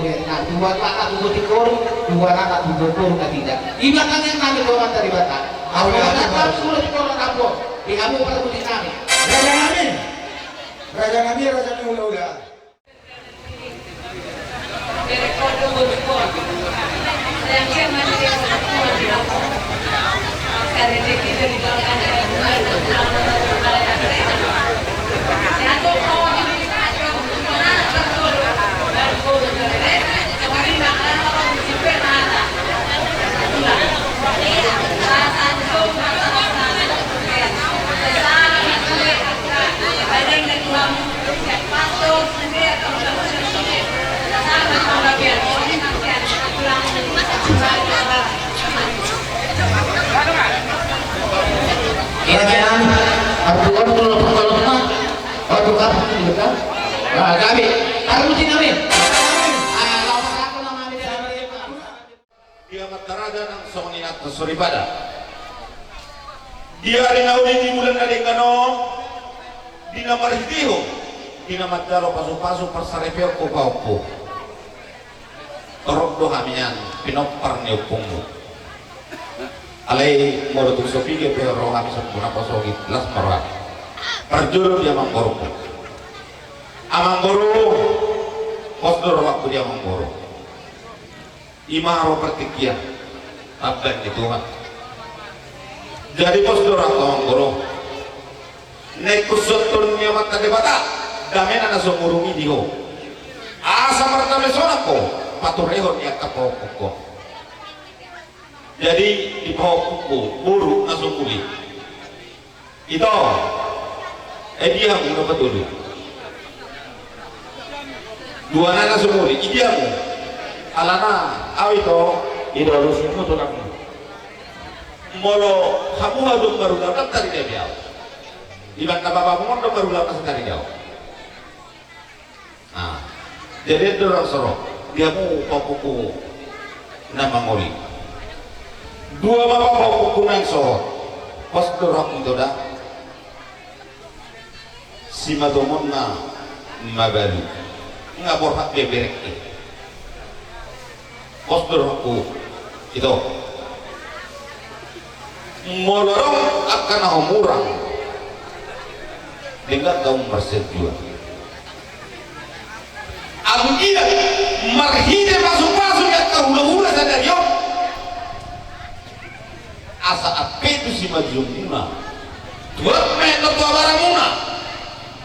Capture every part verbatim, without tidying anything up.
Nah, dua anak tu botik boru, dua anak tu boru ketiga. Ibakan yang kami bawa tadi bata. Aku anak kami sudah di kolam kampung. Di kamu pada botik kami. Raja nami, raja nami, raja nami ula-ula. Kerajaan, artu-artu, artu-artu, artu-artu, artu-artu, artu-artu, Di amanta raja nang songon inanta soripada. Di ari na uli di bulan na denggan on, di na marhitehon, di na manjalo pasu-pasu parsaripeon pahompu. Torop do hami nian pinompar ni ompungmu. Alai molo tung so piga pe ro hami sombuna poso gitlas marwak. Parjolo di amangboru. Amangboru, pos do rohakku di amangboru. Ima ro partingkian, tambai ni Tuhan. Jadi pos do rohakku amangboru. Naeng husuanhon ni Amanta Debata damena na sumurung i di ho. Asa mardamesonan ho paturehon ni angka pahompungkon. Jadi di pahompungku boru na sumuli. Ito. Eh, dia hamu na patolu. Dua na na sumuli, idia hamu. Alana, au ito. Ito, lusimu tulang. Molo hamu haduan marulaon, ndang tarida be au. Ibaen na bapakmu on do marulaon, ndang tarida au. Ah, jadi do rang soro, dia mu papuku na mangoli. Dua ma papuku na soro, pos do rang ito da. Simatomonna mabalu. Nga borhat beberek i. Pos do rohakku ito. Molo adong angka na humurang, denggan hamu marsianjuang. Anggiat marhite pasu-pasu ni angka hula-hula sadari on, asa ampe tu simanjujungmuna, tu amak dohot tu abaramuna,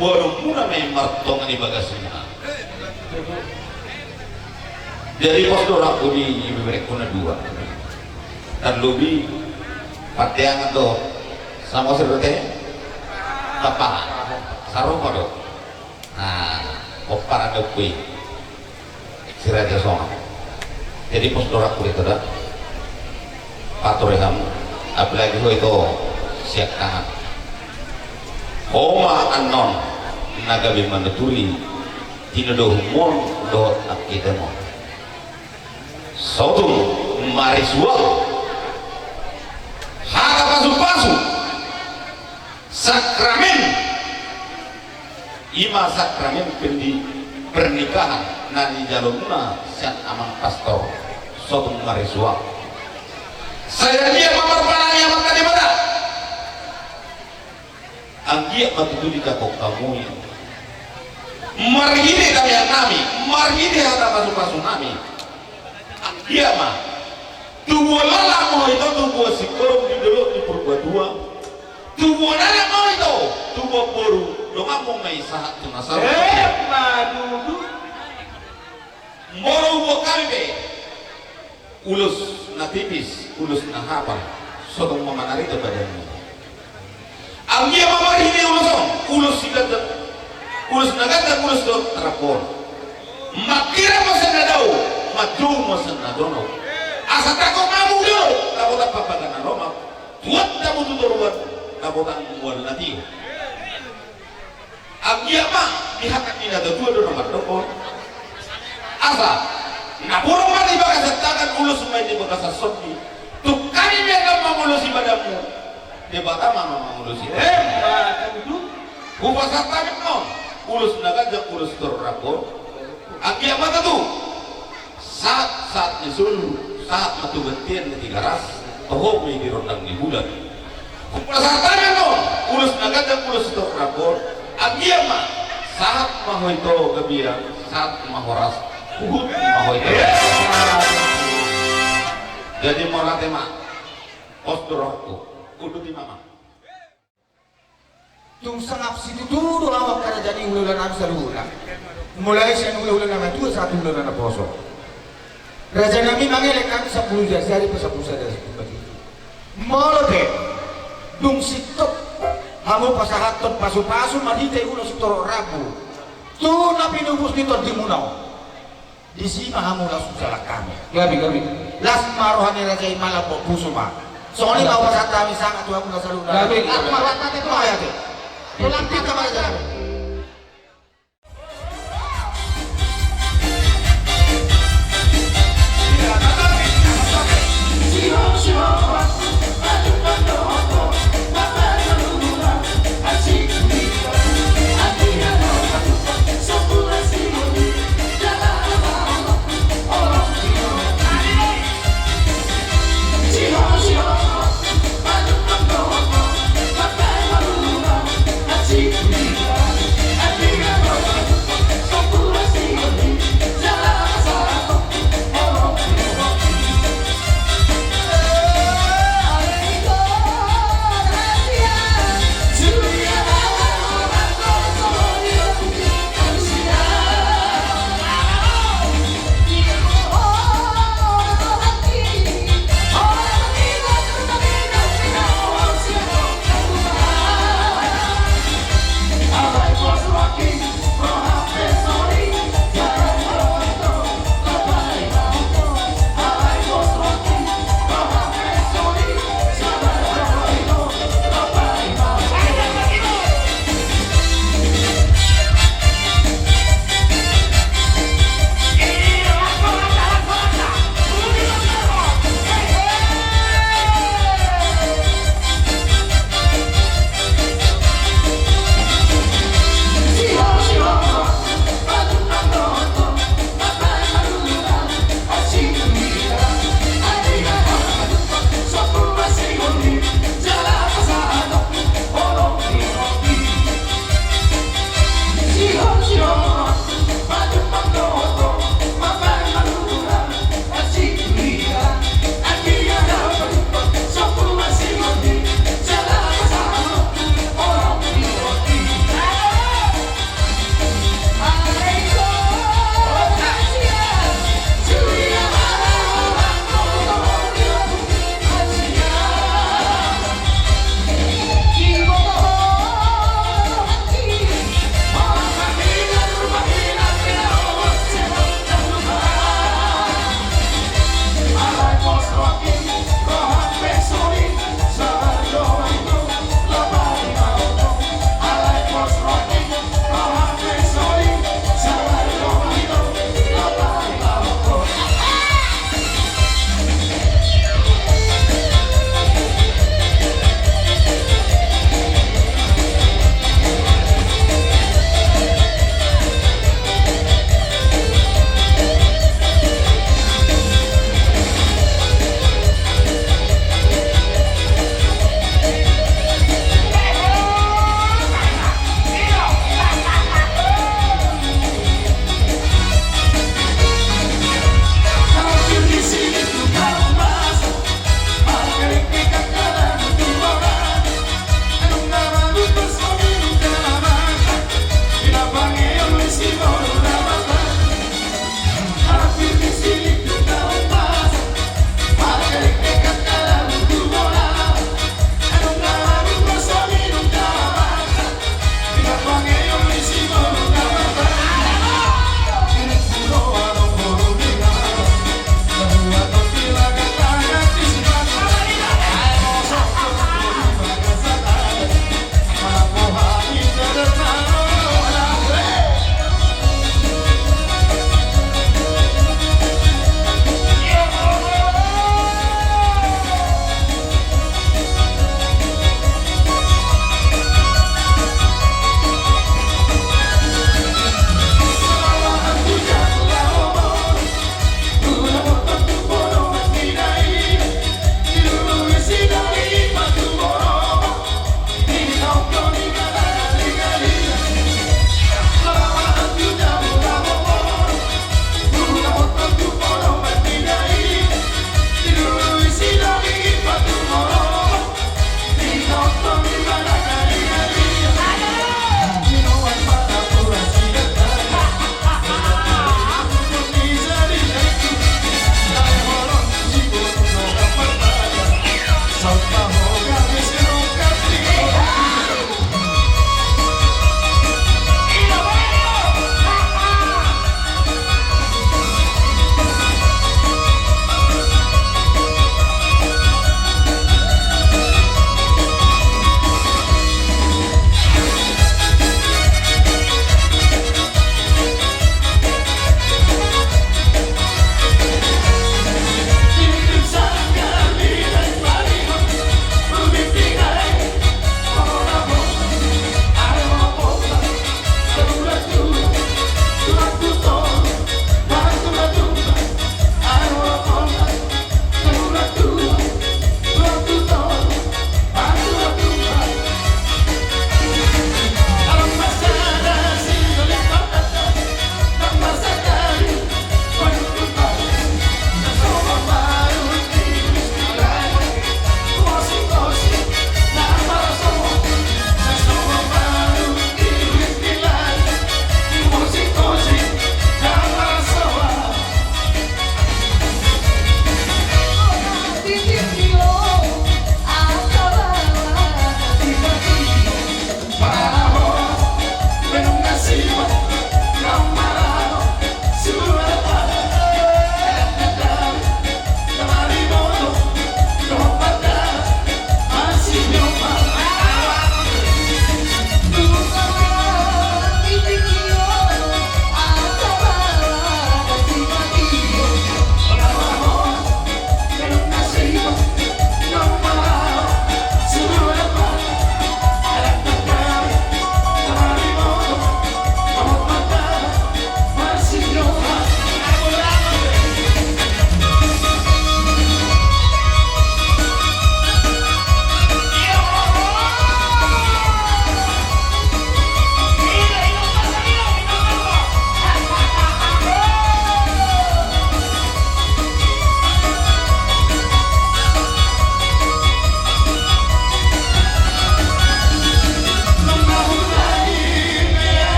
boanonmuna ma i martonga ni bagasmuna. Jadi pos do rohakku di beberekku na dua. Tarlobi pateangan do, Samosir do ate, Tampahan, sarupa do. Nah, pomparan ni ompu i, Si Raja Sonang. Jadi pos do rohakku di ito da. Pature hamu, apalagi ho ito siangkangan. Ho ma annon na gabe manuturi tinodohonmon dohot angkitamon. Sotung marisuang, hata pasu-pasu, sakramen. Ima sakramen pendi-, pernikahan na nijalomuna sian amang pastor, sotung marisuang. Sai anggiat ma marpanangi Amanta Debata. Anggiat ma tutu dijangkon hamu i. Marhite tangiangnami, marhite hata pasu-pasunami. Anggiat ma. Tubuan laklak ma ho ito, tubuan singkoru di dolok ni Purbatua. Tubuan anak ma ho ito, tubuan boru, donganmu ma i sahat tu na saur. Eh, madudu. Molo huboan hami pe ulos na tipis, ulos na hapal, sotung ma manarita badanmu. Anggiat ma marhite ulos on, ulos siganjang, ulos na ganjang, ulos dohot rambu on. Mangkirap ma sian na dao, manjou ma sian na donok. Asa tangkok ma hamu di dolok, dapotan pambaga na lomak. Tuat hamu tu toruan, dapotan mual na tio. Anggiat ma, di hata ni na tatua do na mandok on. Asa, napuran ma di bagasan tangan, ulos ma i di bagasan sondi. Tung hami pe na mangulosi badanmu, Debata ma na mangulosi. Emma tutu. Hupasahat hami ma on, ulos na ganjang, ulos torop rambu on. Anggiat ma tutu. Solu, sahat ma tu gantian na Tigaras, toho ma i di rondang ni bulan. Hupasahat hami ma ulos na ganjang, ulos sitorop rambu on. Anggiat ma sahat ma ho ito gabe, sahat ma horas, huhut ma ho ito. Jadi mauliate ma. Pos do rohangku. Unduk i ma. Tung sangap situtu do au angka raja ni hulahula nami saluhutna. Mulai sian hulahula na matua sahat tu hulahula na poso. Raja nami, mangelek hami sampulu jari, jari pe sampulu sada, sampulu sada. Molo pe dung sintop hamu pasahathon pasupasu marhite ulos sitorop rambu tu na pinupus ni tondimuna on. Disi ma hamu laos hujalang hami. Gabe, gabe. Las ma roha ni raja i, malam bo pusu ma. Songon i ma hupasahat hami sangap tu hamuna saluhutna. Gabe. Las ma roha ni raja i. Mauliate. Tulang kita ma raja.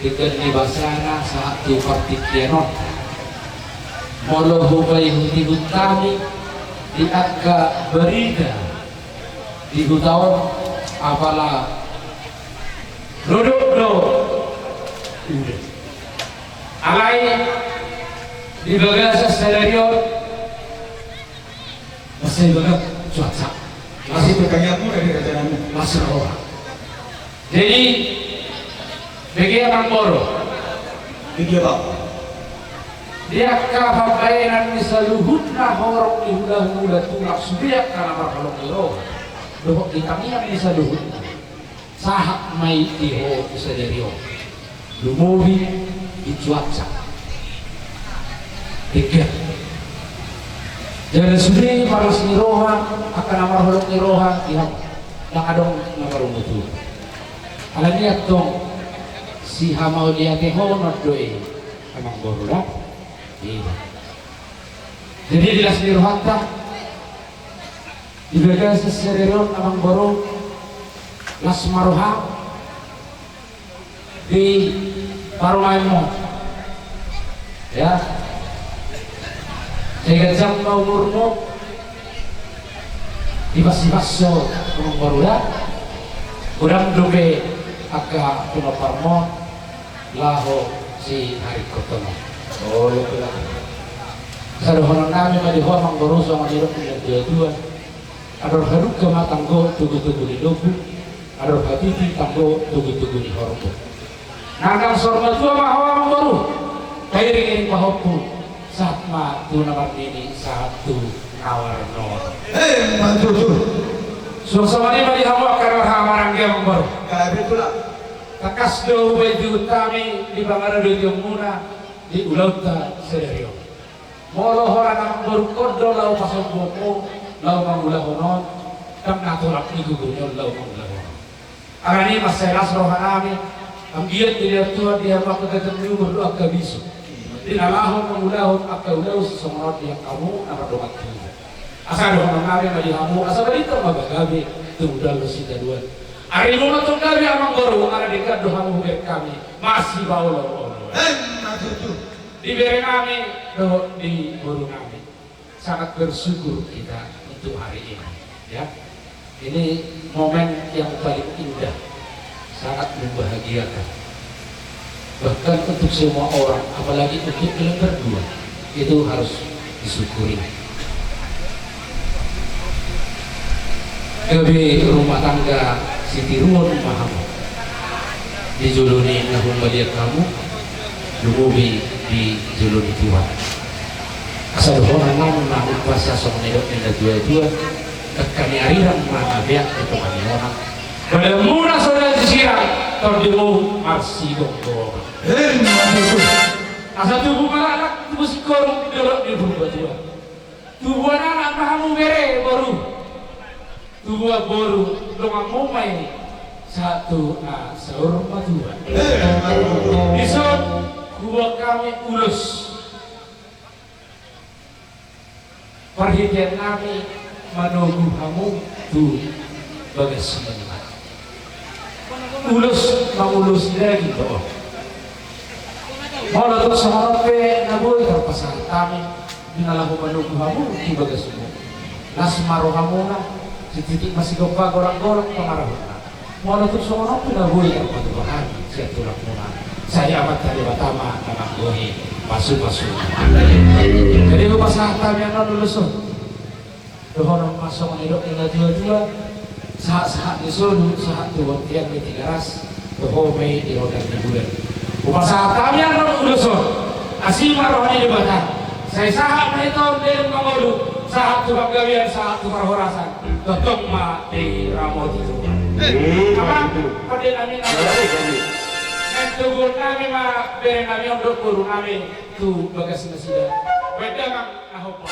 Denggan ni basana sahat tu partingkian on. Molo hupaihutihut hami di angka barita di huta on, apala rodop do udan. Alai di bagasan sadari on, mansai bagak cuaca. Masih pertanyaan muda di raja nami. Masih orang. Jadi, bege amangboru. Bege, Pak. Di angka pambahenan ni saluhutna horong ni hulahula, tulang sude angka na marholong ni roha dohot di tangiang ni saluhutna. Sahat ma i di ho tu sadari on. Lumobi di cuaca. Denggan. Jala sude marlas ni roha angka na marholong ni roha di hamu. Ndang adong na marungutungut. Alani i antong sihamauliatehonon do i, amangboru, da? Iya. Jadi di las ni rohanta, di bagasan sadari on, amangboru, las ma roham di parumaenmu. Ya. Sai ganjang ma umurmu. Dipasipaso, amangboru, ya. Godang dope angka pinomparmu laho siharingkothon on. Oh, iya, betul. Asa dohonon nami ma di ho, amangboru, songon nidok ni natuatua: Andor hadungka ma tanggo togutogu ni lombu, andor hatiti tanggo togutogu ni horbo. Nang saur matua ma ho, amangboru, pairingiring pahompu, sahat ma tu na marnini, sahat tu na marnono. Eh, mantutu. Suang songon i ma di hamu angka na marhahamaranggi, amangboru. Tangkas do hupaihutihut hami di pangaradotionmuna di ulaonta sadari on. Molo holan amangborungkon do laho pasombuonmu, laho mangulahon on, ndang na tolap ni gogo ni on laho mangulahon on. Alani i mansai las roha nami, anggiat dilehon Tuhan di hamu angka gantong ni umur dohot angka bisuk, di na laho mangulahon angka ulaon sisongon on di angka hamu na mardongan tubu. Asa dohonon nami ma di hamu, asa balintang ma pagabe, tumundalhon sitadoan. Arimu ma antong gabe, amangboru, ala denggan do hamu hubereng hami, masipaolooloan. Emma tutu. Di bere nami dohot di boru nami, sangat bersyukur kita untuk hari ini, ya. Ini momen yang paling indah, sangat membahagiakan. Bahkan untuk semua orang, apalagi untuk kalian berdua, itu harus disyukuri. Gabe rumah tangga sitiruon ma hamu di jolo ni na humaliang hamu, lumobi di jolo ni Tuhan. Asa dohonon nami ma umpasa songon nidok ni natuatua: Dangka ni arirang ma na beak di tonga ni onan, badanmuna so na sisirang, tondimu marsigomgoman. Emma tutu. Asa tubu ma laklak, tubu singkoru di dolok ni Purbatua. Tubuan anak ma hamu bere, boru. Tubuan boru, donganmu ma i sahat tu na saur matua. Dison huboan hami ulos parhitean nami manogu hamu tu bagas ni banua. Ulos mangulosi daging do on. Molo tung songon on pe na boi tarpasahat hami, di na laho manogu hamu tu bagasmu. Las ma rohamuna, sititi ma sigompa, golanggolang pangarahutna. Molo tung songon on pe na boi tarpatupa hami sian tulangmuna, sai Amanta Debata ma na manggohi pasupasu. Jadi hupasahat hami annon ulos on. Dohonon ma songon nidok ni natuatua: Sahatsahat ni solu sahat tu bontean ni Tigaras, toho ma i di rondang ni bulan. Hupasahat hami annon ulos on, asi ma roha ni Debata, sai sahat ma hita on dalan mangolu, sahat tu panggabean, sahat tu parhorasan, tongtong ma diramoti Tuhan. Amang, pande nami, mantoguhon nami ma bere nami on dohot boru nami tu bagas nasida. Baen damang na hombar.